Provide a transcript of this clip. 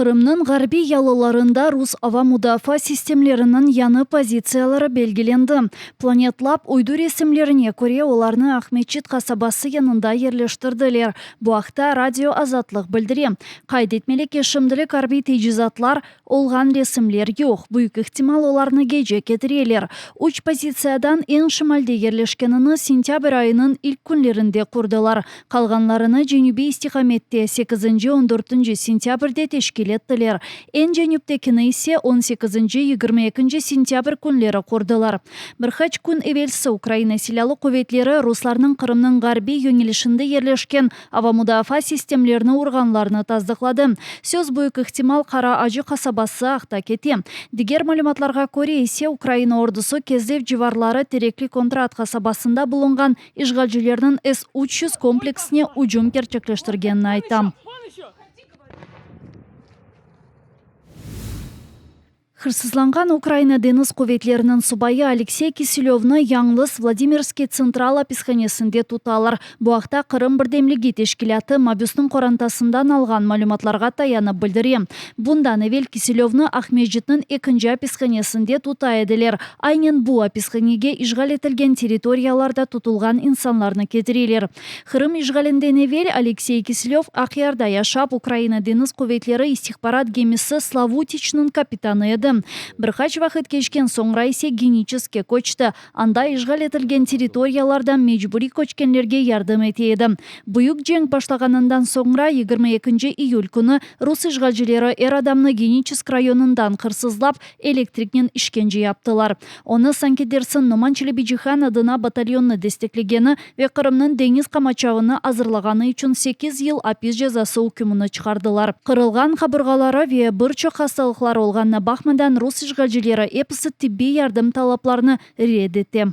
Qırımnıñ ğarbiy yalılarında rus ava mudafaa sistemleriniñ yañı pozitsiyaları belgilendi. Planet Lab uydu resimlerine köre, olarnı Aqmeçit qasabası yanında yerleştirdiler. Bu aqta Radio Azatlıq bildire. Qayd etmeli ki, şimdilik arbiy tecizatlar olğan resimler yoq, büyük ihtimal, olarnı gece ketireler. Üç pozitsiyadan eñ şimalde yerleşkenini sentâbr ayınıñ ilk künlerinde qurdılar. Qalğanlarını cenübiy istiqamette sekizinci, on dörtünci sentâbrde teşkil ettiler. Eñ cenüptekini ise on sekizinci, 22 sentâbr künleri qurdılar. Bir qaç kün evelsi Ukraina Silâlı quvetleri ruslarnıñ Qırımnıñ ğarbiy yöñelişinde yerleşken ava mudafaa sistemlerini urğanlarını tasdıqladı. Söz, büyük ihtimal, Qara Acı qasabası aqta kete. Diger malümatlarğa köre ise, Ukraina ordusı Kezlev civarları Terekli Kontrat qasabasında bulunğan İşğalcilerniñ S 300 kompleksine ücüm kerçekleştirgenini ayta. Hırsızlanğan Ukrayina deñiz quvetleriniñ subayı Aleksey Kiselövni yañlız Vladimirskiy tsentral apishanesinde tutalar. Bu aqta Qırım birdemligi teşkilâtı mabüsniñ qorantasından alğan malümatlarğa tayanıp bildire. Bundan evel Kiselövni Aqmescitniñ ekinci apishanesinde tuta ediler. Aynen bu apishanege işğal etilgen territoriyalarda tutulğan insanlarnı ketireler. Qırım işğalinden evel Aleksey Kiselöv Aqyarda yaşap, Ukraina Deñiz quvetleri istihbarat gemisi Slavutiçniñ kapitanı edi. Bir qaç vaqıt keçken soñra ise Geniçeskke köçti, anda işğal etilgen territoriyalardan mecburiy köçkenlerge yardım ete edi. Büyük cenk başlağanından soñra, 22 iyül künü rus işğalcileri er adamnı Geniçesk rayonından hırsızlap, elektriknen işkence yaptılar. Onı, sanki dersin, Noman Çelebicihan adına batalyonnı desteklegeni ve Qırımnıñ deñiz qamaçavını azırlağanı içün sekiz yıl apis cezası ükmüni çıqardılar. Qırılğan qaburğaları ve bir çoq hastalıqları olğanına baqmadan, rus işğalcileri episi tibbiy yardım talaplarını red ete.